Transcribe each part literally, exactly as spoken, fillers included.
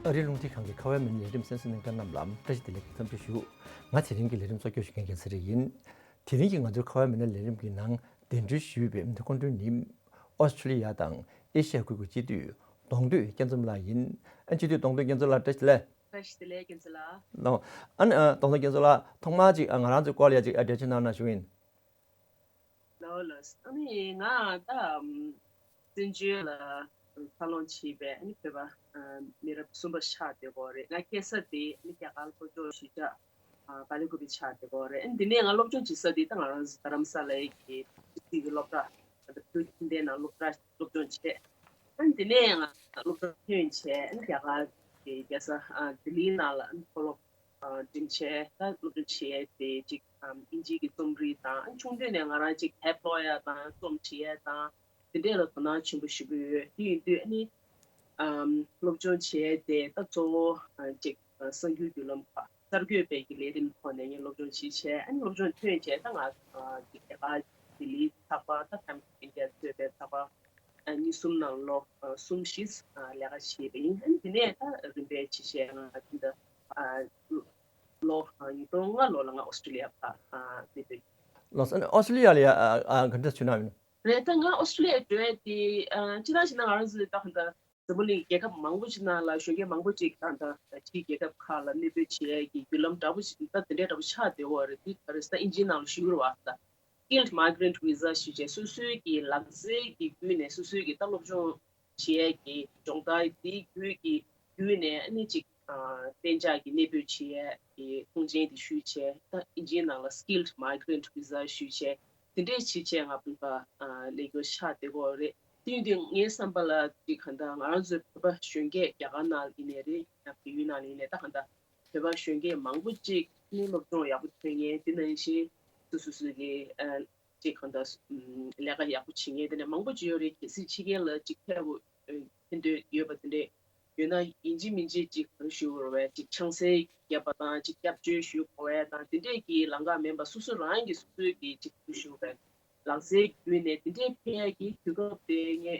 ཨ་རིའི་རླུང་འཕྲིན་ཁང་གི་ཁ་བའི་མི་སྣའི་ལས་རིམ་གསན་གཟིགས་གནང་མཁན་རྣམས་ལ་བཀྲ་ཤིས་བདེ་ལེགས་ཀྱི་འཚམས་འདྲི་ཞུ། ང་དེ་རིང་གི་ལས་རིམ་གཙོ་སྐྱོང་ཞུ་མཁན་རྒྱལ་མཚན་རེ་ཡིན། དེ་རིང་གི་ང་ཚོའི་ཁ་བའི་མི་སྣའི་ལས་རིམ་གྱི་ནང་གདན་འདྲེན་ཞུས་པའི་མི་སྣ་སྐུ་མགྲོན་ནི། ཨོ་སི་ཁྲུ་ལི་ཡ་དང་ཨེ་ཤི་ཡ་ཁུལ་གྱི་སྤྱི་འཐུས་གདོང་འདོད་སྐྱབས་མཚམས་ལགས་ཡིན། ཨ་སྤྱི་འཐུས་གདོང་འདོད་སྐྱབས་མཚམས་ལགས་བཀྲ་ཤིས་བདེ་ལེགས། བཀྲ་ཤིས་བདེ་ལེགས་སྐྱབས་མཚམས་ལགས། ལགས། ཨ་ནི་ཨ་གདོང་འདོད་སྐྱབས་མཚམས་ལགས་ཐོག་མར་ཅིག་ཨ་ང་རང་ཚོའི་སྐོར་ལ་ཡ་ཅིག་ཨ་འགྲེལ་བརྗོད་གནང་ན་ཞུ་ཡིན། ལགས་ལགས། ཨ་ནི་ང་ད་ཨམ་བཙན་བྱོལ་ལ་འཚར་ལོངས་བྱས་པའི་ཨ་ནི་བོད་པ་ཨ་མི་རབས་གསུམ་པ་ཆགས་བསྡད་ཡོད་རེད། ང་སྐྱེས་ས་དེ་ཨ་ནི་རྒྱ་གར་ལྷོ་ཕྱོགས་གཞིས་ཆགས་ཨ་བ་ལི་ཀུ་པེ་ཆགས་བསྡད་ཡོད་རེད། ཨ་ནི་འདི་ནས་ང་སློབ་སྦྱོང་བྱེད་ས་དེ་ད་ང་རང་རྡ་རམ་ས་ལའི་གི་ཕྱི་སྲིད་ཀྱི་སློབ་གྲྭ་ད་བོད་ཁྱིམ་སྡེ་ནང་སློབ་གྲྭ་སློབ་སྦྱོང་བྱས། ཨ་ནི་འདི་ནས་ང་སློབ་གྲྭ་ཐོན་བྱས་ཨ་ནི་རྒྱ་གར་གྱི་རྒྱལ་ས་ཨ་ལྡི་ལིའི་ནང་ལ་ཨ་ནི་མཐོ་སློབ་ཨ་འགྲིམས་བྱས། ད་སློབ་སྦྱོང་བྱས་ཏེ་ཅིག་ཨམ་དབྱིན་ཇིའི་གི་རྩོམ་རིག་དང་ཨ་ཆུང་དུས་ནས་ང་རང་ཅིག་དེབ་ཀློག་ཡ་དང་རྩོམ་འབྲི་ཡ་དང་དེ་འདྲས་ལ་དོ་སྣང་ཆེན་པོ་ཞེ་པོ་ཡོད། དེ་ཡིན་དུས་ཨ་ནི་ཨམ་སློབ་སྦྱོང་བྱས་ཏེ་ད་གཙོ་བོ་ཨ་ཅིག་ཨ་གསར་འགྱུར་བརྒྱུད་ལམ་ཁག་གསར་འགོད་པའི་གི་ལས་རིམ་ཐོག་ནས་ངས་སློབ་སྦྱོང་བྱས་བྱས་ཨ་ནི་སློབ་སྦྱོང་ཐོན་བྱས་ད་ང་ཨ་ཅིག་རྒྱ་གར་ལྡི་ལིའི་ཚགས་པར་ད་Times of India་ཟེར་བའི་ཚགས་པར་ཨ་གཉིས་གསུམ་ནང་ལོ་ཨ་གསུམ་བཞི་ཨ་ལས་ཀ་བྱས་པ་ཡིན། ཨ་ནི་དེ་ནས་ད་རིམ་པས་བྱས་བྱས་ང་ད་ལྟ་ཨ་ལོ་ཉིས་སྟོང་ལྔ་ལོ་ལ་ང་ཨོ་སི་ཀྲི་ལི་ཡ་ཕར་ཨ་སླེབས་པ་ཡིན། ལགས་སོ། ཨོ་སི་ཀྲི་ལི་ཡ་ལ་ཡ་ཨ་ཨ་ག་འདྲ་བྱུང་ན་ཡིན། རེད། ད་ང་ཨོ་སི་ཀྲི་ལི་ཡ་འགྲོ་ཡ་དེ་ཨ་སྤྱིར་བཏང་བྱས་ན་ང་རང་ཚོའི་ད་ག་འདྲ་འཛམ་བུ་གླིང་རྒྱལ་ཁབ་མང་པོ་ཅིག་ནང་ལ་གཞོན་སྐྱེས་མང་པོ་ཅིག་ད་ད་ཕྱིའི་རྒྱལ་ཁབ་ཁག་ལ་གནས་སྤོས་བྱེད་ཡ་གི་བརྒྱུད་ལམ་འདྲ་པོ་ཞིག་ད་དེ་འདྲའི་འདྲ་པོ་ཆགས་བསྡད་ཡོད་རེད། དེ་ག་རེ་ཟེར་ད་ཨིན་ཇིའི་ནང་ལ་ཞུ་གི་རེད་བ། ད་Skilled Migrant Visa་ཞུས་བྱས་སོ་སོའི་གི་ལག་རྩལ་གྱི་བརྒྱུད་ནས་སོ་སོའི་གི་ད་སློབ་སྦྱོང་བྱེད་ཡས་ཀྱི་སྦྱོང་བརྡར་དེའི་བརྒྱུད་ཀྱི་བརྒྱུད་ནས་ཨ་ནི་ཅིག་ཨ་གཏན་འཇགས་ཀྱི་གནས་སྤོས་བྱེད་ཡས་ཀྱི་ཐོངས་མཆན་དེ་ཞུས་བྱས་ད་ཨིན་ཇིའི་ནང་ལ་Skilled Migrant Visa་ཞུས་བྱས་དེ་འདྲས་བྱེད་བྱས་ང་བོད་པ་ཨ་ལས་འགུལ་ཆགས་བསྡད་ཡོད་རེད། དེ་ཡིན་དུས་ངའི་བསམ་པ་ལ་ཅིག་ག་འདྲ་ང་རང་ཚོའི་བོད་པ་གཞོན་སྐྱེས་རྒྱ་གར་ནང་ཡིན་ནའི་རེད། ཡང་བལ་ཡུལ་ནང་ཡིན་ནའི་ད་ག་འདྲ་བོད་པ་གཞོན་སྐྱེས་མང་པོ་ཅིག་ནི་སློབ་སྦྱོང་ཡག་པོ་ཐོན་མཁན་དེ་ནང་བཞིན་སོ་སོ་སོ་གི་ཨ་ཅིག་གང་ལྟར་ཨམ་ལས་ཀ་ཡག་པོ་བྱེད་མཁན་དེ་འདྲ་མང་པོ་ཅིག་ཡོད་རེད། གལ་སྲིད་ཕྱི་རྒྱལ་ལ་ཅིག་ཕེབས་དགོས་ཨ་ཕན་ཐོགས་ཡོད་པ་དེ་འདྲས་ཡོད་ན་ཡིན་གཅིག་མིན་གཅིག་ཅིག་ག་རེ་ཞུ་དགོས་རེད་པས། ཅིག་ཆང་ས་བརྒྱབ་པ་དང་ཅིག་སྐྱབས་བཅོལ་ཞུ་དགོས་པ་དང་དེ་འདྲས་ཀྱི་ལམ་ཁ་མིན་པ་སོ་སོ་རང་གིས་སོ་སོའི་གི་ཅིག་ག་རེ་ཞུ་དགོས་རེད། ལག་རྩལ་བརྒྱུད་ནས་དེ་འདྲས་ཕེབས་ཡ་གི་དུས་སྐབས་དེ་ངས་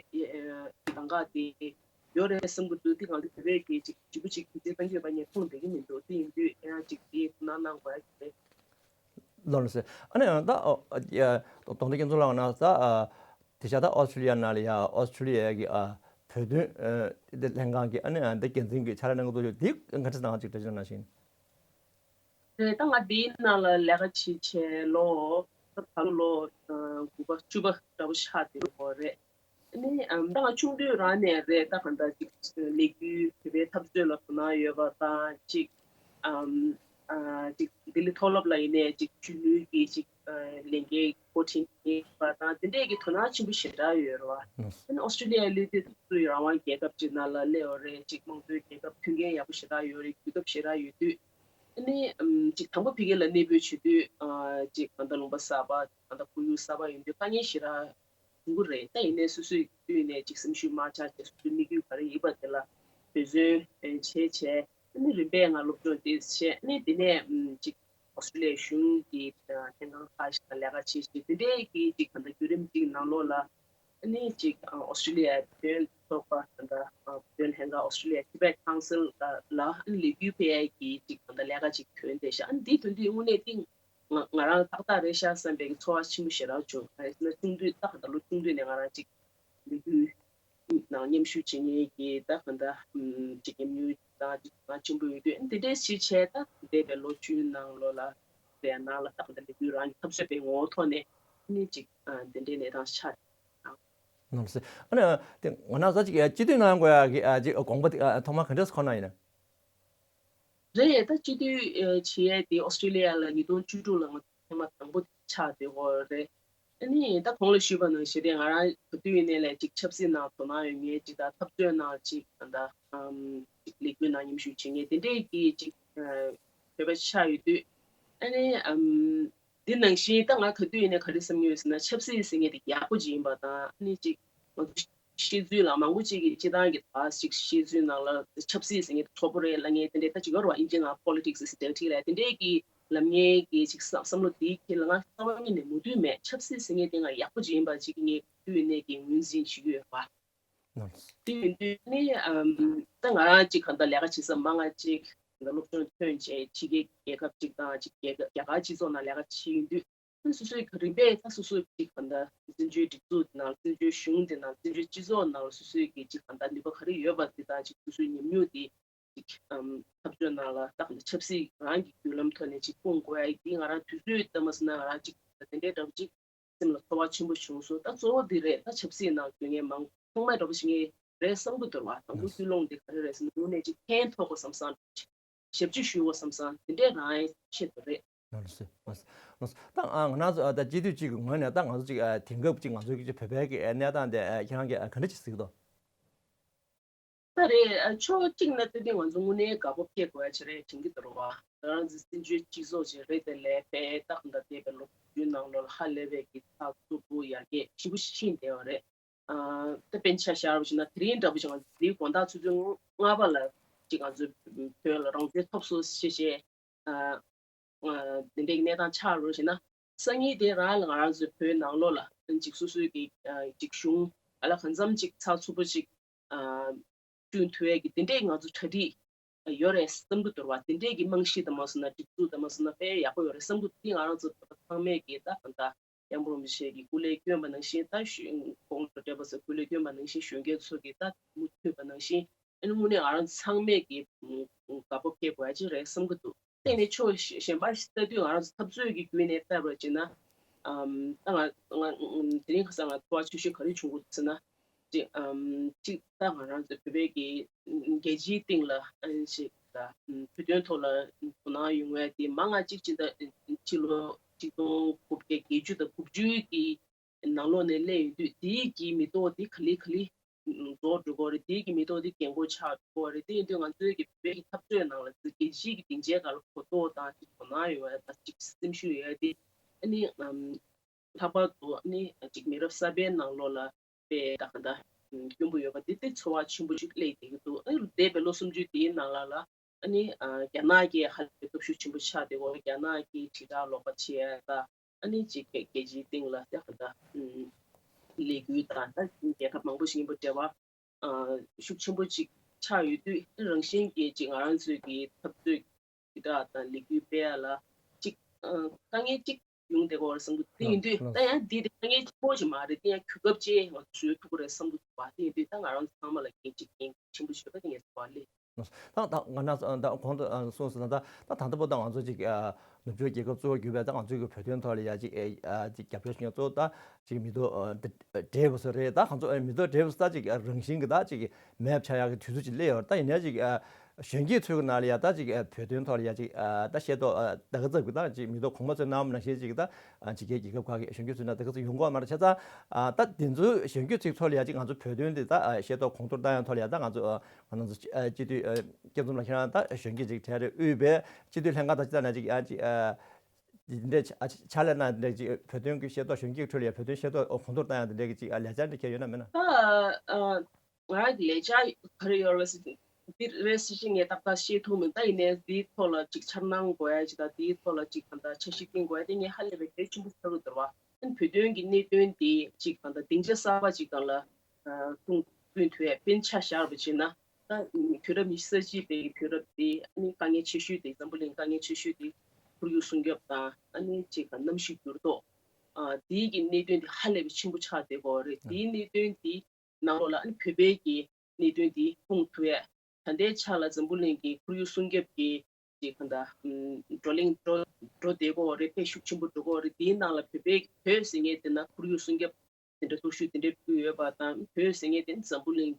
ཨ་ལམ་ཁ་དེ་ཡོད་རེད་བསམ་གྱི་འདུག་དེ་གང་ལྟར་བོད་པའི་གི་ཅིག་ལྗིད་པོ་ཅིག་གུས་བརྩི་གཏང་གི་ཡོད་པ་ངས་མཐོང་བསྡད་ཀྱི་མི་འདུག་དེ་ཡིན་དུས་ཡང་ཅིག་དེ་ཐུགས་སྣང་གནང་དགོས་ཡ་ཅིག་རེད། ལགས་སོ། ཨ་ནི་ད་ཨོ་ཨ་ཡ་གདོང་འདོད་སྐྱབས་མཚམས་ལགས་ན་ད་ཨ་དེ་ཤ་ད་ཨོ་སི་ཁྲུ་ལི་ཡ་ནང་ལ་ཡ་ཨོ་སི་ཁྲུ་ལི་ཡ་གི་ཨ་བོད་དོན་ཨ་དེ་ལྷན་ཁང་གི་ཨ་ནི་ཨ་འདི་འགན་འཛིན་གྱི་ཕྱག་ལས་གནང་གི་འདུག་དེ་ག་འདྲ་ནང་ཅིག་འགྲེལ་བརྗོད་གནང་ཞིང་། རེད། ད་ང་དེའི་ནང་ལ་ལས་ཀ་བྱེད་བྱས་ལོ་ད་ད་ལོ་ལོ་ཨ་དགུ་པ་བཅུ་པ་འདྲ་པོ་ཆགས་བསྡད་ཡོད་རེད། ཨ་ནི་ཨམ་ད་ང་ཆུང་དུས་རང་ནས་རེད། ད་གང་ལྟར་ཅིག་ལས་འགུལ་བོད་པའི་འཐབ་རྩོད་ལ་དོ་སྣང་ཡོད་པ་དང་ཅིག་ཨམ་ཨ་ཅིག་ལྡི་ལི་མཐོ་སློབ་ལ་ཡིན་ནའི་ཅིག་གཞོན་ནུའི་གི་ཅིག་ཨ་ལས་འགན་འགོ་ཁྲིད་མཁན་ཡིན་པ་དང་དེ་འདྲས་ཀྱི་དོ་སྣང་ཆེན་པོ་ཞེ་དྲག་ཡོད་རེད་བ། ཨ་ནི་ཨོ་སི་ཀྲི་ལི་ཡ་སླེབས་དུས་ད་སུ་ཡི་རང་དབང་རྒྱལ་ཁབ་ཅིག་ནང་ལ་སླེབས་ཡོད་རེད། ཅིག་དམངས་གཙོའི་རྒྱལ་ཁབ་མཐུན་རྐྱེན་ཡག་པོ་ཞེ་དྲག་ཡོད་རེད། དུས་སྐབས་ཞེ་དྲག་ཡོད་དུས་ཨ་ནི་ཨམ་ཅིག་དང་པོ་ཕ་གི་ལ་གནས་སྤོས་བྱེད་དུས་ཨ་ཅིག་གང་ལྟར་ལུང་པ་གསར་པ་གང་ལྟར་ཁོར་ཡུག་གསར་པ་ཡིན་དུས་དཀའ་ངལ་ཞེ་དྲག་འགྲོ་གི་རེད། ད་ཡིན་ནའི་སོ་སོའི་དུས་ནས་ཅིག་སེམས་ཤུགས་མར་ཆག་བྱས་སོ་སོའི་དམིགས་ཡུལ་ག་རེ་ཡིན་པ་དེ་ལ་འབད་བརྩོན་བྱས་བྱས་ཨ་ནི་རིམ་པས་ང་སློབ་སྦྱོང་དེ་བྱས་ཨ་ནི་དེ་ནས་ཨམ་ཅིག་ཨོ་སི་ཀྲི་ལི་ཡའི་གཞུང་གི་ལྷན་ཁང་ཁག་ཞིག་དང་ལས་ཀ་བྱེད་བཞིན་དེ་འདྲའི་གི་ཅིག་གང་ལྟར་བརྒྱུད་རིམ་ཅིག་ནང་ལོགས་ལ་ཨ་ནི་ཅིག་ཨོ་སི་ཀྲི་ལི་ཡའི་བོད་དོན་ཚོགས་པ་གང་ལྟར་བོད་དོན་ལྷན་ཁང་Australia Tibet Council་ལ་ཨ་ནི་ལས་འགུལ་སྤེལ་ཡས་ཀྱི་ཅིག་གང་ལྟར་ལས་ཀ་ཅིག་ཐོན་བསྡད་ཤག་ཨ་ནི་འདི་ཐོན་དུས་དངོས་གནས་ཏིང་ང་ང་རང་ཏག་ཏག་རེད་ཤག་བསམ་པའི་ཚོར་བ་ཆེན་པོ་ཞེ་དྲག་བྱུང་། ག་རེ་ཟེར་ན་ཆུང་དུས་ཏག་ཏག་ལོ་ཆུང་དུས་ནས་ང་རང་ཅིག་ལས་འགུལ་ནང་མཉམ་ཞུགས་བྱེད་མཁན་གྱི་ད་གང་ལྟར་ཅིག་ཉམས་མྱོང་དང་ཅིག་ང་ཆེན་པོ་ཡོད་དུས་ཨ་ནི་དེ་འདྲའི་ཞིག་བྱས། ད་འདས་པའི་ལོ་བཅུའི་ནང་ལོགས་ལ་རེད་ནང་ལ་ཏག་ཏག་ལས་འགུལ་རང་གི་འཐབ་རྩོད་པའི་ངོ་བོ་ཐོག་ནས་ཨ་ནི་ཅིག་དེ་འདྲའི་གནས་སྟངས་ཆགས། ནང་སྲིད། ཨ་ནི་དེ་ང་ན་ས་ཅིག་སྤྱི་འཐུས་གནང་དགོས་ཡ་གི་ཅིག་དགོངས་པ་དེ་ཐོག་མ་ག་འདྲས་འཁོར་གནང་ཡིན་ན། རེད། ད་སྤྱི་འཐུས་བྱེད་ཡས་དེ་ཨོ་སི་ཀྲི་ལི་ཡ་ལ་ཉིས་སྟོང་བཅུ་དྲུག་ལ་ང་ཐེངས་མ་དང་པོ་ཆགས་བསྡད་ཡོད་རེད། ཨ་ནི་ད་གོང་ལ་ཞུས་པ་ནང་བཞིན་རེད། ང་རང་ག་དུས་ཡིན་ནའི་ལས་ཅིག་ཆབ་སྲིད་ནང་དོ་སྣང་ཡོད་མཁན་ཅིག་དང་འཐབ་རྩོད་ནང་ཅིག་ད་ལྟ་ཅིག་ལས་འགུལ་ནང་མཉམ་ཞུགས་བྱེད་མཁན་དེ་འདྲས་ཀྱི་ཅིག་བོད་པ་ཆགས་ཡོད་དུས་ཨ་ནི། འདི་ནང་བཞིན་ད་ང་ག་དུས་ཡིན་ནའི་ག་རེ་བསམ་གྱི་ཡོད་ཟེར་ན་ཆབ་སྲིད་ཟེར་མཁན་དེ་ཡག་པོ་ཅིག་ཡིན་པ་དང་ཨ་ནི་ཅིག་ང་ཚོ་བཤད་ཚུལ་ལ་མང་པོ་ཅིག་གིས་སྤྱིར་བཏང་གི་ད་ཅིག་བཤད་ཚུལ་ནང་ལ་ཆབ་སྲིད་ཟེར་མཁན་དེ་གྲོགས་པོ་རེད་ལབ་མཁན་དེ་འདྲའི་ད་ཅིག་ཡོད་རེད་བ། ཨིན་ཇི་ནང་politics is dirty་ལབ་དེ་འདྲའི་གི་ལབ་མཁན་གི་ཅིག་བསམ་བསམ་བློ་དེའི་ཁྱེད་ལ་ང་རྩ་བ་ཉིད་ནས་མོས་མཐུན་མེད། ཆབ་སྲིད་ཟེར་མཁན་དེ་ང་ཡག་པོ་ཅིག་ཡིན་པ་ཅིག་ངས་ག་དུས་ཡིན་ནའི་གི་ངོས་འཛིན་བྱེད་ཀྱི་ཡོད་པ། དེ་ཡིན་དུས་ནི་ཨམ་ད་ང་རང་ཅིག་གང་ལྟར་ལས་ཀ་བྱེད་ས་མང་ང་ཅིག་ད་སློབ་སྦྱོང་ཐོན་བྱས་ཕྱི་རྒྱལ་རྒྱལ་ཁབ་ཅིག་དང་ཅིག་རྒྱལ་ཁབ་རྒྱ་གར་སྤྱི་ཚོགས་ནང་ལས་ཀ་བྱེད་ཡིན་དུས། སོ་སོའི་རིམ་པས་ད་སོ་སོའི་ཅིག་གང་ལྟར་བཙན་བྱོལ་སྒྲིག་འཛུགས་དེ་ནང་བཙན་བྱོལ་གཞུང་དེ་ནང་བཙན་བྱོལ་སྤྱི་ཚོགས་ནང་སོ་སོའི་གི་ཅིག་གང་ལྟར་ནུས་པ་ག་རེ་ཡོད་པ་དེ་དང་ཅིག་སོ་སོའི་ཉམས་མྱོང་དེ་ཅིག་ཨམ་འཐབ་རྩོད་ནང་ལ་ད་གང་ལྟར་ཆབ་སྲིད་རང་གི་བརྒྱུད་ལམ་ཐོག་ནས་ཅིག་སྤུངས་དགོས་ཡ་དེ་ང་རང་དུས་ཚོད་ལྟ་མ་སོང་ན་ང་རང་ཅིག་དེ་འདྲའི་འདྲ་པོ་ཅིག་སེམས་ལ་ཚོར་བ་ཆེན་པོ་བྱུང་སོང་། ད་གཙོ་བོ་དེ་རེད། ད་ཆབ་སྲིད་ནང་དོན་ངན་མང་ཚང་མ་འདྲ་པོ་ཞིག་ངས་རེད་བསམ་གྱི་འདུག་བ། དང་པོ་ཀུན་སློང་དེ་ག་རེ་རེད་ཟེར་ན་དངོས་གནས་ཅིག་ཕན་ཐོགས་པ་བསམ་བསམ་ཞབས་ཕྱི་ཞུ་བ་བསམ་བསམ་དེ་འདྲས་རང་ཡང་ཆེད་དུ་རེད། ལགས་སོ། ལགས་སོ། ད་ང་རང་ཚོ་ད་སྤྱི་འཐུས་གཅིག་གི་ངོས་ནས་ད་ང་ཚོ་གཅིག་དེང་སྐབས་གཅིག་ང་ཚོའི་གཅིག་བོད་པའི་གི་གནས་སྟངས་དེ་ཁྱེད་རང་གིས་ག་འདྲ་ཅིག་གཟིགས་འདུག་ད་རེད། ཕྱོགས་གཅིག་ནས་བལྟས་དུས་ང་ཚོ་དངོས་གནས་དགའ་སྤོབས་སྐྱེ་དགོས་ཡ་ཅིག་རེད་དྲན་གྱི་འདུག་བ། ང་རང་ཚོ་བཙན་བྱོལ་སྤྱི་ཚོགས་ཅིག་རེད་དེ་ལས་དཔེ་ཏག་ཏག་འདས་པའི་ལོ་རྒྱུས་ནང་ལོགས་ལ་ཧ་ལས་པའི་གི་ཚགས་ཚུད་པོ་ཡར་རྒྱས་ཞེ་པོ་ཕྱིན་བསྡད་པ་རེད། ཨ་ད་དཔེར་ན་ཆ་བཞག་པ་ཞིག་ན་དེ་རིང་འདྲ་པོ་ཞིག་ང་ཚོ་འདིའི་དགོང་དག་ཆུ་ཚོད་ལྔ་པ་ལ་ཅིག་ང་ཚོ་བོད་ལ་རང་བཙན་ཐོབ་སོང་ཞེས་བཤད། ཨ་ཨ་འདི་འདྲའི་གནས་སྟངས་ཆགས་རོགས་ཞེ་ན། སང་ཉིན་དེ་རང་ལ་ང་རང་ཚོའི་བོད་ནང་ལོགས་ལ་ཅིག་སོ་སོའི་གི་ཨ་ཅིག་གཞུང་ཨ་ལ་གང་འཚམ་ཅིག་ཚགས་ཚུད་པོ་ཅིག་ཨ་བསྐྲུན་ཐུབ་ཡས་ཀྱི་དེ་འདྲའི་ང་ཚོ་གྲ་སྒྲིག་ཡོད་རེད་བསམ་གྱི་འདུག་བ། དེ་འདྲའི་གི་རྨང་གཞི་དང་མ་སོང་ན་སྒྲིག་འཛུགས་དང་མ་སོང་ན་དཔེ་ཡག་པོ་ཡོད་རེད་བསམ་གྱི་འདུག་དེ་ང་རང་ཚོ་བོད་པ་ཚང་མས་ཀྱི་ད་གང་ལྟར་ཡང་སྤྲུལ་རིན་པོ་ཆེ་གི་སྐུ་ལས་བསྐྱོན་པ་ནང་བཞིན་ད་གཞོན་གོང་དུ་བགྲེས་པ་ཚོ་སྐུ་ལས་བསྐྱོན་པ་ནང་བཞིན་གཞོན་སྐྱེས་ཚོ་གི་ད་མུ་མཐུད་པ་ནང་བཞིན་ཨ་ནི་དངོས་གནས་ང་རང་ཚང་མས་ཀྱི་དགའ་སྤོབས་སྐྱེ་དགོས་ཡ་ཅིག་རེད་བསམ་གྱི་འདུག་དེ་ནས་ཕྱོགས་གཞན་པ་ལྟ་དུས་ང་རང་ཚོ་འཐབ་རྩོད་ཀྱི་བརྒྱུད་ནས་བལྟས་པ་ཅིག་ན། ཨམ་ད་ང་ང་དེ་རིང་ཁ་སང་ང་ཚོར་བ་ཆེ་ཤོས་ག་རེ་བྱུང་གི་འདུག་ཟེར་ན། ཅིག་ཨམ་ཅིག་ད་ང་རང་ཚོ་བོད་པའི་གི་རྒྱལ་སྤྱིའི་སྟེང་ལ་ཨ་ཅིག་ད་བོད་དོན་ཐོག་ལ་དོ་སྣང་ཡོང་བའི་དེ་མང་ང་ཅིག་ཅིག་ད་ཕྱི་ལོ་ཆིག་སྟོང་དགུ་བརྒྱ་བརྒྱད་ཅུ་དང་དགུ་བཅུའི་གི་ནང་ལོགས་ནས་སླེབས་ཡོང་དུས་དེའི་གི་མི་ཐོག་དེ་ག་ལེ་ག་ལེ་རྫོགས་འགྲོ་གི་རེད། དེའི་གི་མི་ཐོག་དེ་རྒན་གོག་ཆགས་འགྲོ་གི་རེད། དེ་ཡིན་དུས་ང་ཚོའི་གི་བོད་པའི་གི་འཐབ་རྩོད་ནང་ལ་ཅིག་རྒྱལ་སྤྱིའི་གི་སྡིངས་ཆའི་སྒང་ལ་གོ་རྟོགས་དང་ཅིག་དོ་སྣང་ཡོང་བ་དང་ཅིག་སེམས་ཤུགས་ཡོད་དེ་ཨ་ནི་ཨམ། ལྷག་པར་དུ་ཨ་ནི་ཅིག་མི་རབས་གསར་པའི་ནང་ལོགས་ལ་དཔེ་ད་ག་འདྲ་སྐྱོན་པོ་ཡོད་པ་དེ་དེ་ཚོར་བ་ཆེན་པོ་ཅིག་སླེབས་བསྡད་ཀྱི་འདུག་ཨ་ནི་འདས་པའི་ལོ་སུམ་ཅུ་དེའི་ནང་ལ་ལ་ཨ་ནི་ཨ་རྒྱ་ནག་གིས་ཧ་ལས་པའི་སྟོབས་ཤུགས་ཆེན་པོ་ཆགས་བསྡད་ཡོད། རྒྱ་ནག་གིས་དྲིལ་བསྒྲགས་ལོག་པ་བྱེད་ཡ་ད་ཨ་ནི་ཅིག་རྒྱལ་རྒྱལ་སྤྱིའི་སྟེང་ལ་ད་ག་འདྲ་ལས་འགུལ་དང་ད་རྒྱལ་ཁབ་མང་པོ་ཞིག་ཡིན་པ་འབྲེལ་བ་ཨ་ཤུགས་ཆེན་པོ་ཅིག་ཆགས་ཡོད་དུས་རང་བཞིན་གྱིས་ཅིག་ང་རང་ཚོའི་གི་འཐབ་རྩོད་དྲིལ་བསྒྲགས་དང་ལས་འགུལ་སྤེལ་ཡ་ལ་ཅིག་ཨ་དཀའ་ངལ་ཅིག་ཡོང་བསྡད་ཀྱི་ཡོད་རེད་བསམ་གྱི་འདུག་དེ་ཡིན་དུས་ད་ཡང་འདི་དེ་དཀའ་ངལ་ཆེན་པོ་ཞིག་མ་རེད། དེ་ཡང་གོ་སྐབས་ཅིག་ང་ཚོས་བཟོ་ཐུབ་ཀྱི་རེད་བསམ་གྱི་འདུག་བ། དེ་ཡིན་དུས་ད་ང་རང་ཚོ་ཚང་མ་ལ་འགན་ཅིག་འགན་ཆེན་པོ་ཞིག་ཡོད་པ་དེ་ངས་ཚོར་བ་སླེབས། ད་ད་ང་ན་ད་གོང་དུ་གསུངས་སོང་ན་ད་ད་ད་ལྟ་བར་དུ་ང་ཚོ་ཅིག་ནུབ་ཕྱོགས་རྒྱལ་ཁབ་གཙོ་བོ་གྱུར་པའི་ད་ང་ཚོའི་གི་བོད་དོན་ཐོག་ལ་ཡ་ཅིག་ཅིག་རྒྱབ་སྐྱོར་ཞུ་མཁན་གཙོ་བོ་ད་ཅིག་མི་ཐོག་བགྲེས་པ་ཚོ་རེད། ད་ང་ཚོ་མི་ཐོག་བགྲེས་པ་ཚོ་ད་ཅིག་རང་བཞིན་གྱི་ད་ཅིག་མེད་པ་ཆགས་ཡག་གི་དུས་ཚོད་ཅིག་སླེབས་ཡོད་རེད། ད་ཡིན་ནའི་ཅིག་གཞོན་སྐྱེས་ཚོའི་ནང་ལ་ཡ་ད་ཅིག་བོད་དོན་ཐོག་ལ་ཡ་ཅིག་ད་ཤེས་རྟོགས་ད་ག་ཚོད་ཀྱི་ད་ཅིག་མི་ཐོག་གོང་མ་ཚོའི་ནང་ནང་བཞིན་ཅིག་ད་ཕྱི་རྒྱལ་རྒྱལ་ཁབ་ཁག་གི་གཞོན་སྐྱེས་ཚོའི་ནང་ད་ག་ཚོད་ཡོང་གི་ཡོད་མ་རེད། བྱས་ཙང་ད་དེ་ཚོའི་གཞོན་སྐྱེས་ཚོའི་ཐོག་ལ་ཡ་ཅིག་ང་ཚོ་བོད་དོན་དེ་ད་ཤེས་རྟོགས་གོང་མཐོར་བཏང་ཡ་ཐོག་ལ་ཡ་ད་ང་ཚོ་ང་རང་ཚོ་སྤྱི་འཐུས་སྐྱབས་མཚོ་ལགས་ཁྱེད་རང་ད་གཞོན་སྐྱེས་ཅིག་གྲས་རེད། དབུས་པའི་སྤྱི་འཐུས་ལྷན་ཁང་དང་ཅི་ལྟར་ན་ཅིག་ཡང་ཅིག་འདི་འདྲའི་ཕྱག་ལས་གནང་འདི་འདྲའི་ཅིག་བོད་དོན་གྱི་ཤེས་རྟོགས་གཞོན་སྐྱེས་ཁྲོད་ལ་ཡང་བོད་དོན་ཤེས་རྟོགས་གོང་མཐོར་བཏང་ཡ་འདི་འདྲའི་གི་ཅིག་ལས་འཆར་འདི་གས་ཡོད་ན་མེད་ན། ད་ཨ་ང་རང་གི་ལས་འཆར་ག་རེ་ཡོད་རེད་ཟེར་འདི་རེད་ཟེར་ཅིག་ངས་ཏག་ཏག་ཤེས་ཐུབ་མིན། ད་ཡིན་ནའི་འདིའི་ཐོག་ལ་ཅིག་འཆར་སྣང་དགོས་ཡ་ཅིག་དང་འདིའི་ཐོག་ལ་ཅིག་གང་ལྟར་འཆར་གཞི་བཏིང་དགོས་ཡ་དེ་ངས་ཧ་ལས་པའི་གལ་ཆེན་པོ་ཆགས་ཀྱི་འདུག་བ། ཨ་ནི་བོད་དོན་གྱི་གནད་དོན་དེ་ཅིག་གང་ལྟར་སྡིངས་ཆ་གསར་པ་ཅིག་སྒང་ལ་ཨ་ཐུག་བསྐྲུན་ཐུབ་ཡས། དཔེར་ན་ཆ་བཞག་པ་བྱས་ན་ད་དུས་རབས་ཉི་ཤུ་རྩ་གཅིག་པའི་དུས་རབས་དེ་ཨ་ནི་དཀའ་ངལ་ཆེ་ཤོས་དེ་འཛམ་བུ་གླིང་དཀའ་ངལ་ཆེ་ཤོས་དེ་ཁོར་ཡུག་སྲུང་སྐྱོབ་དང་ཨ་ནི་ཅིག་ག་གནམ་གཤིས་འགྱུར་ལྡོག་ཨ་དེའི་གི་གནད་དོན་དེ་ཧ་ལས་པའི་ཆེན་པོ་ཆགས་བསྡད་ཀྱི་ཡོད་རེད། དེའི་གནད་དོན་དེ་ནང་ལོགས་ལ་ཨ་ནི་བོད་པའི་གི་གནད་དོན་དེ་སྤུངས་ཐུབ་ཡས། ད་ལྟའི་ཆ་ལ་འཛམ་བུ་གླིང་གི་ཁོར་ཡུག་སྲུང་སྐྱོབ་ཀྱི་ཅིག་གང་ལྟར་ཨམ་བགྲོ་གླེང་འགྲོ་འགྲོ་བསྡད་ཀྱི་ཡོད་རེད། དཔེ་ཤུགས་ཆེན་པོ་འགྲོ་གི་ཡོད་རེད། དེའི་ནང་ལ་བོད་པའི་བོད་ཟེར་མཁན་དེ་ན་ཁོར་ཡུག་སྲུང་སྐྱོབ་དེ་འདྲ་སྟོབས་ཤུགས་དེ་འདྲ་ཕུལ་ཡོད་པ་དང་། བོད་ཟེར་མཁན་དེ་ནི་འཛམ་བུ་གླིང་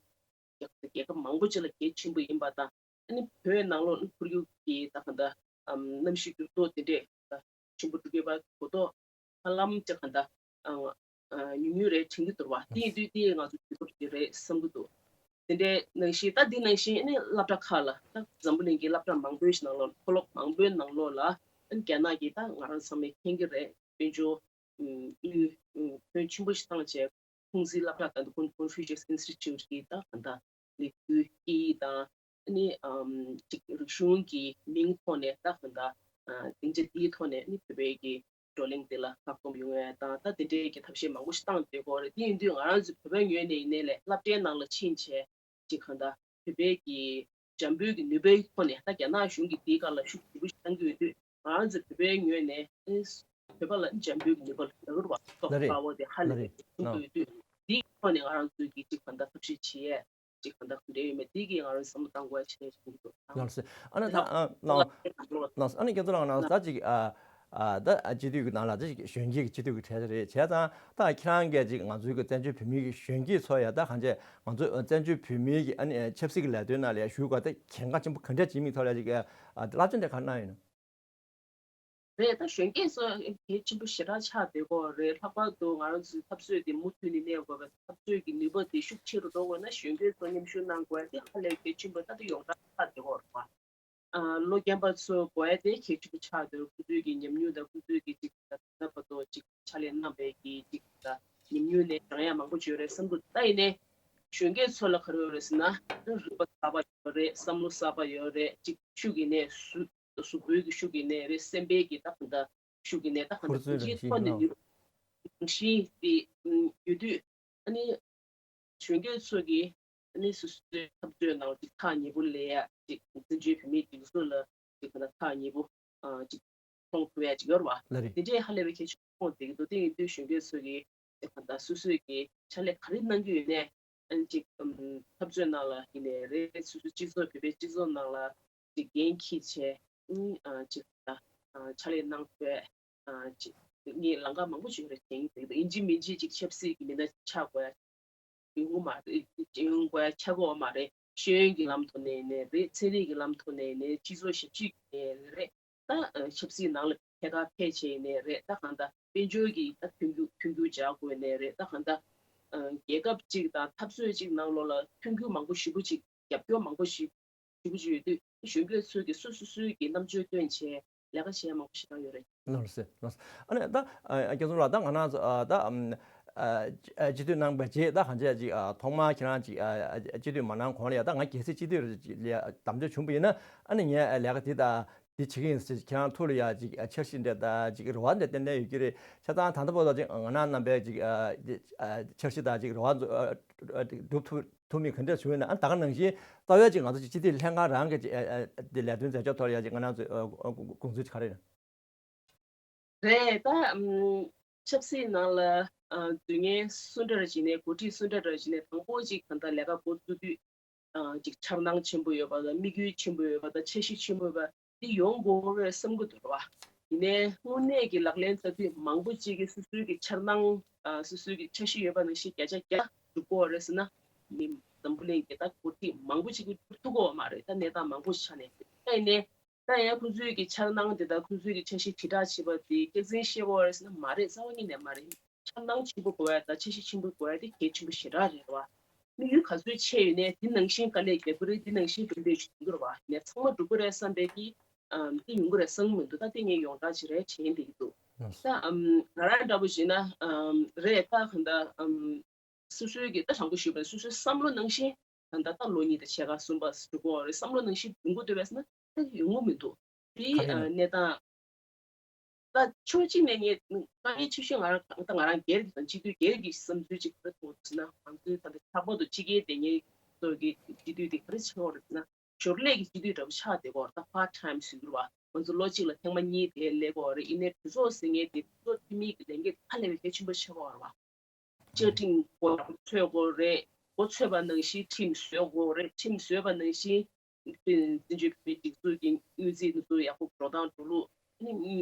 རྒྱལ་ཁབ་མང་པོ་ཅིག་ལ་གལ་ཆེན་པོ་ཡིན་པ་དང་། ཨ་ནི་བོད་ནང་ལོགས་ནི་ཁོར་ཡུག་གི་ད་གང་ལྟར་ཨམ་གནམ་གཤིས་འགྱུར་ལྡོག་དེ་འདྲས་ཆེན་པོ་འགྲོ་གི་ཡོད་པ་གོ་རྟོགས་ཧ་ལམ་ཅིག་གང་ལྟར་ཨ་ཨ་ཉུང་ཉུང་རེད་དྲན་གྱི་འདུག་བ། དེ་ཡིན་དུས་དེ་ང་ཚོ་དུས་སྐབས་ཅིག་རེད་བསམ་གྱི་འདུག་དེ་འདྲའི་ནང་བཞིན་ད་འདི་ནང་བཞིན་ཨ་ནི་སློབ་གྲྭ་ཁག་ལ་ད་འཛམ་བུ་གླིང་གི་སློབ་གྲྭ་མང་པོའི་ནང་ལོགས་མཐོ་སློབ་མང་པོའི་ནང་ལོགས་ལ་ཨ་ནི་རྒྱ་ནག་གིས་ད་ང་རང་ཚང་མས་མཁྱེན་གྱི་རེད། དཔལ་འབྱོར་དངུལ་ཕོན་ཆེན་པོ་ཞིག་བཏང་བྱས་ཁུང་ཙི་སློབ་གྲྭ་དང་Confucius Institute གི་ད་གང་ལྟར་ལས་འགུལ་སྤེལ་ཡིག་དང་ཨ་ནི་ཨམ་ཅིག་རིག་གཞུང་གི་མིང་ཐོག་ནས་ད་གང་ལྟར་ཨ་སྡིངས་ཆ་འདིའི་ཐོག་ནས་ཨ་ནི་བོད་པའི་གི་ བགྲོ་གླེང་དེ་ལ་བཀག་སྡོམ་ཡོང་ཡ་དང་ད་དེ་འདྲའི་གི་ཐབས་ཤེས་མང་པོ་ཞིག་བཏང་བསྡད་ཀྱི་ཡོད་རེད། དེ་ཡིན་དུས་ང་རང་ཚོའི་བོད་པའི་ངོས་ནས་ཡིན་ནའི་ལས་སློབ་གྲྭའི་ནང་ལ་ཕྱིན་བྱས་ཅིག་གང་ལྟར་བོད་པའི་གི་འཇམ་པོའི་གི་ནུས་པའི་ཐོག་ནས་ད་རྒྱ་ནག་གཞུང་གིས་དེའི་སྒང་ལ་ཤུགས་ཆེན་པོ་ཞིག་བཏང་གི་ཡོད་དུས་ང་རང་ཚོའི་བོད་པའི་ངོས་ནས་བོད་པ་ལ་འཇམ་པོའི་གི་ནུས་པ་ལ་རག་རུ་བ་ཐོག་ལ་རེད། དཔའ་བོ་དེ་ཧ་ལས་ལ་པའི་རེད། ཆེན་པོ་ཡོད་དུས་དེའི་ཐོག་ནས་ང་རང་ཚོའི་གི་ཅིག་གང་ལྟར་ཐབས་ཤེས་བྱེད་ཡས་ཅིག་གང་ལྟར་ག་འདྲ་ཡོད་མེད་དེ་གི་ང་རང་བསམ་བློ་བཏང་དགོས་ཡ་ཆེ་ནས་ཞིག་འདུག་ལགས་སེ། ཨ་ནི་ད་ཨ་ལགས་ལགས་སེ། ཨ་ནི་ཁྱེད་ཚོ་ལགས་ན་ད་ཅིག་ཨ་ཨ་ད་ཨ་སྤྱི་འཐུས་ཀྱི་ནང་ལ་ད་ཅིག་གཞོན་སྐྱེས་ཀྱི་སྤྱི་འཐུས་ཀྱི་གྲས་རེད་བྱས་ཙང་ད་ཁྱེད་རང་གིས་ཅིག་ང་ཚོའི་གི་བཙན་བྱོལ་བོད་མིའི་གི་གཞོན་སྐྱེས་ཚོ་ཡ་ད་གང་བྱས་ང་ཚོ་བཙན་བྱོལ་བོད་མིའི་གི་ཨ་ནི་ཆབ་སྲིད་ཀྱི་ལས་དོན་ནང་ལ་ཡ་ཞུགས་དགོས་ད་གལ་འགངས་ཆེན་པོ་ག་འདྲ་བྱེད་མིན་ཐོག་ལ་ཅིག་ཨ་ཨ་བསླབ་བྱ་འདྲ་ག་གནང་ཡོད་ན། རེད། ད་གཞོན་སྐྱེས་ཚོ་གལ་ཆེན་པོ་ཞེ་དྲག་ཆགས་བསྡད་ཀྱི་ཡོད་རེད། ལྷག་པར་དུ་ང་རང་ཚོའི་འཐབ་རྩོད་དེ་མུ་མཐུད་ནས་གནས་དགོས་པ་འཐབ་རྩོད་ཀྱི་ནུས་པ་དེ་ཤུགས་ཆེ་རུ་འགྲོ་དགོས་ན་གཞོན་སྐྱེས་ཚོ་མཉམ་ཞུགས་གནང་དགོས་ཡ་དེ་ཧ་ལས་གལ་ཆེན་པོ་ད་དུང་ཡོངས་གྲགས་ཆགས་བསྡད་ཀྱི་ཡོད་རེད་པ། ཨ་ལོ་རྒན་པ་ཚོ་དགོས་ཡ་དེ་གལ་ཆེན་པོ་ཆགས་འདུག་ཁོ་ཚོའི་གི་ཉམས་མྱོང་དང་ཁོ་ཚོའི་གི་ཅིག་ད་ལྟ་བར་དུ་ཅིག་ཕྱག་ལས་གནང་བའི་གི་ཅིག་ད་ཉམས་མྱོང་ནས་སྦྱང་ཡ་མང་པོ་ཅིག་ཡོད་རེད་བསམ་འདུག་ད་ཡིན་ནའི་གཞོན་སྐྱེས་ཚོ་ལ་ག་རེ་ཡོད་རེད་ཟེར་ན་རིག་པ་གསར་པ་ཡོད་རེད། བསམ་བློ་གསར་པ་ཡོད་རེད། ཅིག་ཤུགས་ཡིན་ནའི་གཟུགས་གཟུགས་པོའི་གི་ཤུགས་ཡིན་ནའི་རེད། སེམས་པའི་གི་ད་ག་འདྲ་ཤུགས་ཡིན་ནའི་ད་ག་འདྲ་ཧུར་བརྩོན་རང་བཞིན་ཐོག་ནས་ཡོད་རང་བཞིན་དེ་ཡོད་དུས་ཨ་ནི། གཞོན་སྐྱེས་ཚོ་གིས་ཨ་ནི་སོ་སོའི་འཐབ་རྩོད་ནང་ཅིག་ཐག་ཉེ་པོ་ལས་ཡ་ཅིག་བཙན་བྱོལ་བོད་མིའི་སྒྲིག་འཛུགས་ལ་ཅིག་ག་ལ་ཐག་ཉེ་པོ་ཨ་ཅིག་མཐོང་ཐུབ་ཡ་ཅིག་ཡོད་རེད་བ། ལ་རེད། དེ་འདྲའི་ཧ་ལས་པའི་གལ་ཆེན་པོ་མཐོང་བསྡད་ཀྱི་འདུག་དེ་ཡིན་དུས་གཞོན་སྐྱེས་ཚོ་གིས་ཅིག་ག་ལ་སོ་སོས་ཀྱི་ཕྱག་ལས་ག་རེ་གནང་གི་ཡོད་ནའི་ཨ་ནི་ཅིག་ཨམ་འཐབ་རྩོད་ནང་ལ་ཡིན་ནའི་རེད། སོ་སོའི་སྤྱི་ཚོགས་བོད་པའི་སྤྱི་ཚོགས་ནང་ལ་ཅིག་འགན་འཁྱེར་བྱས་ཨ་ཅིག་ད་ཨ་ཕྱག་ལས་གནང་ཐུབ་ཡ། ཨ་ཅིག་ངས་ལམ་ཁ་མང་པོ་ཞིག་རེ་དྲན་གྱི་འདུག་ཡིན་གཅིག་མིན་གཅིག་ཅིག་ཆབ་སྲིད་ཀྱི་མི་སྣ་ཆགས་དགོས་ཡ་ཡོང་གི་མ་རེད། ཡོང་དགོས་ཡ་ཆགས་ཀྱི་ཡོད་མ་རེད། ཤེས་ཡོན་གྱི་ལམ་ཐོག་ནས་ནས་རེད། ཚན་རིག་གི་ལམ་ཐོག་ནས་ནས་སྤྱི་ཚོགས་ཞབས་ཕྱི་ནས་རེད། ད་ཨ་ཆབ་སྲིད་ནང་ལ་ཕྱེད་ཀ་ཕལ་ཆེར་ནས་རེད། ད་གང་ལྟར་དཔལ་འབྱོར་གྱི་ད་མཐུན་འགྱུར་མཐུན་འགྱུར་སྦྱར་དགོས་ནས་རེད། ད་གང་ལྟར་ཨ་རྒྱལ་ཁབ་ཅིག་དང་འཐབ་རྩོད་ཅིག་ནང་ལོགས་ལ་མཐུན་འགྱུར་མང་པོ་ཞེ་པོ་ཅིག་རྒྱབ་སྐྱོར་མང་པོ་ཞིག་ཞེ་པོ་ཅིག་ཡོད་དུས་གཞོན་སྐྱེས་ཚོས་ཀྱི་སོ་སོ་སོའི་གི་རྣམ་དཔྱོད་བཏོན་བྱས་ལས་ཀ་བྱེད་ཡ་མང་པོ་ཞེ་དྲག་ཡོད་རེད། ལགས་སེ་ལགས་སེ། ཨ་ནི་ད་ཨ་རྒྱ་མཚོ་ལགས་ད་ང་རང་ཚོ་ཨ་ད་ཨམ་ཨ་ཨ་སྤྱི་འཐུས་གནང་བའི་རྗེས་ད་གང་བྱས་ཅིག་ཨ་ཐོག་མར་ཁྱེད་རང་ཅིག་ཨ་ཨ་སྤྱི་འཐུས་མ་གནང་གོང་ལ་ཡ་ད་ང་གལ་སྲིད་སྤྱི་འཐུས་ལ་གདམ་འཐོན་བྱུང་བ་ཡིན་ན་ཨ་ནི་ངས་ལས་ཀ་དེ་ད་དེ་བྱེད་ཀྱི་ཡིན་ཟེར་ཁྱེད་རང་ཐུགས་ལ་ཡ་ཅིག་ཨ་འཆར་གཞི་འདྲ་ད་ཅིག་རེ་བ་འདྲ་ཏན་ཏན་ཡོད་ཀྱི་རེད། བྱས་ཙང་ད་ལྟ་བར་དུ་ཅིག་ང་རང་རྣམ་པའི་ཅིག་ཨ་ཨ་འཆར་གཞི་ད་ཅིག་རེ་བ་ཚོ་ཨ་སྒྲུབ་ཐུབ་ཐུབ་མིན་ག་འདྲ་བྱུང་ཡོད་ན། ཨ་ད་ག་ནང་བཞིན་རྩ་བའི་ཅིག་ང་ཚོ་ཅིག་སྤྱི་འཐུས་ལྷན་ཁང་རང་གི་ཅིག་ཨ་ཨ་དེ་ལས་དོན་མཛད་ཕྱོགས་ཐོག་ལ་ཡ་ཅིག་ང་རང་ཚོའི་ཨ་ཨ་དགོངས་ཚུལ་ཅིག་ག་རེ་ཡིན། རེད། ད་ཨམ་ཆབ་སྲིད་ནང་ལ་ཨ་དུས་ངན་སུ་འདྲ་རེ་བྱས་ནས་འགོ་ཁྲིད་སུ་འདྲ་རེ་བྱས་ནས་དང་པོ་ཅིག་ད་ལྟ་ལས་ཀ་འགོ་བཙུགས་དུས་ཨ་ཅིག་འཆར་སྣང་ཆེན་པོ་ཡོད་པ་དང་དམིགས་ཡུལ་ཆེན་པོ་ཡོད་པ་དང་འཆར་གཞི་ཆེན་པོ་ཡོད་པ་འདི་ཡོང་དགོས་རེད་བསམ་གྱི་འདུག་ར་བ། ཡིན་ནའི་དངོས་གནས་ཀྱི་ལག་ལེན་བསྟར་དུས་མང་པོ་ཅིག་གིས་སོ་སོའི་གི་འཆར་སྣང་ཨ་སོ་སོའི་གི་འཆར་གཞི་ཡོད་པ་ནང་བཞིན་བརྒྱ་ཆ་བརྒྱ་སྒྲུབ་དགོས་རེད་ཟེར་ན། མི་འཛམ་བུ་གླིང་གི་ད་འགོ་ཁྲིད་མང་པོ་ཅིག་གིས་སྒྲུབ་ཐུབ་ཀྱི་ཡོད་མ་རེད། ད་གནས་སྟངས་མང་པོ་ཞིག་ཆགས་ནས་ད་ཡིན་ནའི་ད་ཡང་ཁོ་ཚོའི་གི་འཆར་སྣང་དེ་དང་ཁོ་ཚོའི་གི་འཆར་གཞི་དྲིལ་བསྒྲགས་བྱེད་པ་དེ་སྐྱག་རྫུན་བཤད་ཀྱི་ཡོད་རེད་ཟེར་ན་མ་རེད། རྩ་བ་ཉིད་ནས་མ་རེད། འཆར་སྣང་ཆེན་པོ་དགོས་ཡ་དང་འཆར་གཞི་ཆེན་པོ་དགོས་ཡ་དེ་གལ་ཆེན་པོ་ཞེ་དྲག་རེད་བ། དམིགས་ཡུལ་ག་ཚོད་ཆེ་ཡོད་ནའི་དེ་ནང་བཞིན་དཀའ་ལས་རྒྱག་གི་རེད། དེ་ནང་བཞིན་གྲུབ་འབྲས་ཞིག་ཡོང་གི་རེད་བ། ནས་ཚང་མ་འགྲུབ་ཀྱི་རེད་བསམ་པའི་གི་ཨམ་དེ་ཡོང་གི་རེད་བསམ་གི་མི་འདུག་ད་དེ་ངས་ཡོངས་གྲགས་ཅིག་རེད་དྲན་བསྡད་ཀྱི་འདུག་ད་ཨམ་ང་རང་འདྲ་པོ་བྱས་ན་ཨམ་རེད། ད་གང་ལྟར་ཨམ་སོ་སོའི་གི་ད་དྲང་པོ་ཞུས་པ་ཡིན་སོ་སོའི་བསམ་བློ་ནང་བཞིན་ད་ལྟ་ད་ལོ་གཉིས་དང་ཕྱེད་ཀ་གསུམ་པ་འགྲོ་གི་ཡོད་རེད། བསམ་བློ་ནང་བཞིན་འགྲུབ་ཀྱི་འདུག་བས་ཟེར་ན་ད་ཡོང་གི་མི་འདུག་དེ་ག་རེ་ཡིན་ཨ་ནས་ད་ད་ཕྱོགས་གཅིག་ནས་ངས་དཀའ་ངལ་ཆེ་ཤོས་ང་རང་ད་ང་རང་སྒེར་གྱི་དང་སྤྱི་འཐུས་སྒེར་གྱི་བསམ་ཚུལ་ཅིག་ག་རེ་མཐོང་ཟེར་ན་ང་ཚོའི་ད་ལྟ་ལྷག་པར་དུ་ཕྱི་རྒྱལ་སྡོད་མཁན་ཚོ་གི་སྤྱི་འཐུས་དེ་ག་རེ་ཆགས་ཡོད་རེད་ཟེར་ན་ཞོར་ལས་ཀྱི་སྤྱི་འཐུས་འདྲ་པོ་ཆགས་བསྡད་ཀྱི་ཡོད་རེད། ད་part time་ཟེར་གྱི་རེད་བ། ང་ཚོ་ལོ་གཅིག་ལ་ཐེངས་མ་གཉིས་དེ་སླེབས་ཀྱི་ཡོད་རེད། ཡིན་ནའི་གྲོས་ཚོགས་ཟེར་མཁན་དེ་གྲོས་ཚོགས་འཐུས་མི་གི་ལས་འགན་ཧ་ལས་པའི་གལ་ཆེན་པོ་ཆགས་ཀྱི་ཡོད་རེད་བ། བཅའ་ཁྲིམས་འགོ་ཚུགས་དགོས་རེད། འགོ་ཚུགས་པ་ནང་བཞིན་ཁྲིམས་བཟོ་དགོས་རེད། ཁྲིམས་བཟོས་པ་ནང་བཞིན་བཙན་བྱོལ་བོད་མིའི་སྒྲིག་འཛུགས་ཀྱི་དངུལ་རྩིས་འདི་ཚོ་ཡག་པོ་འགྲོ་སྟངས་འགྲོ་ལུགས། ཨ་ནི་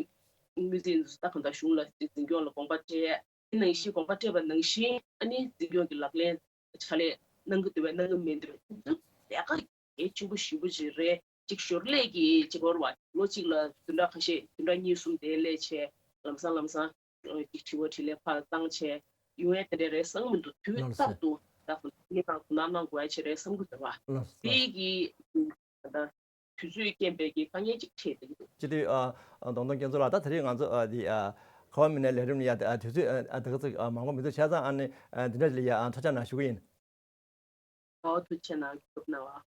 དངུལ་དངུལ་རྩིས་འདི་ཚོ་ད་གང་ལྟར་གཞུང་ལ་འཛིན་སྐྱོང་ལ་དགོངས་པ་སྤྲད་ཡས། དེ་ནང་བཞིན་དགོངས་པ་སྤྲད་པ་ནང་བཞིན་ཨ་ནི་འཛིན་སྐྱོང་གི་ལག་ལེན་ཕྱག་ལས་གནང་གི་འདུག་པས་གནང་གི་མི་འདུག་པས་དེ་ཚོ་ལས་ཀ་གལ་ཆེན་པོ་ཞེ་པོ་ཅིག་རེད། ཅིག་ཞོར་ལས་ཀྱི་ཅིག་བོར་བ་ལོ་གཅིག་ལ་བདུན་ཕྲག་ཁ་ཤས་བདུན་ཕྲག་གཉིས་གསུམ་དེ་སླེབས་བྱས་ལམ་སང་ལམ་སང་ཅིག་དྲི་བ་དྲིས་ལན་ཕར་བཏང་བྱས་ཡོང་ཡས་དེ་འདྲ་རེད་བསམ་གྱི་མི་འདུག་དུས་རྟག་ཏུ་ད་ཁོ་ནི་དང་ཁོ་ན་གནང་དགོས་ཡ་ཆེ་རེད་བསམ་གྱི་འདུག་བ། དེ་གི་ད་དུས་ཚོད་རྐྱེན་པས་ཀྱི་དཀའ་ངལ་ཅིག་འཕྲད་བསྡད་ཀྱི་འདུག་སྤྱི་འཐུས་ཨ་ཨ་ལྡོང་ལྡོང་རྒྱ་མཚོ་ལགས། ད་དེ་རིང་ང་ཚོ་ཨ་འདི་ཨ་ག་བ་མིན་ནས་ལས་རིམ་ལ་ཡ་ཨ་དུས་ཚོད་ཨ་ཨ་དེ་ག་ཚོད་ཨ་མང་པོ་མི་འདུག་བྱས་ཙང་ཨ་ནི་ཨ་འདི་འདྲ་ལ་ཡ་ཨ་ཐུགས་རྗེ་གནང་ཞུ་གི་ཡིན། ཨོ་ཐུགས་རྗེ་གནང་། གུས་པ་གནང་བ།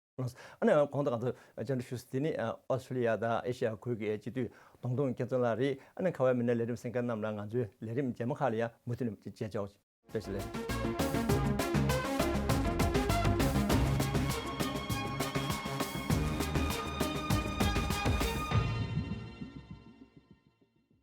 ཨ་ནི་གོང་དུ་ང་ཚོ་བཅར་འདྲི་ཞུས་དེ་ནི་ཨོ་སི་ཀྲི་ལི་ཡ་དང་ཨེ་ཤི་ཡ་ཁུལ་གྱི་སྤྱི་འཐུས་ གདོང་ཐུང་རྒྱ་མཚོ་ལགས་རེད། ཨ་ནི་ཁ་བའི་མི་སྣ་ལས་རིམ་གསན་མཁན་རྣམས་ལ་ང་ཚོའི་ལས་རིམ་རྗེས་མ་ཁག་ལ་ཡང་མུ་མཐུད་ནས་མཇལ་ཆོག་བཀྲ་ཤིས་བདེ་ལེགས།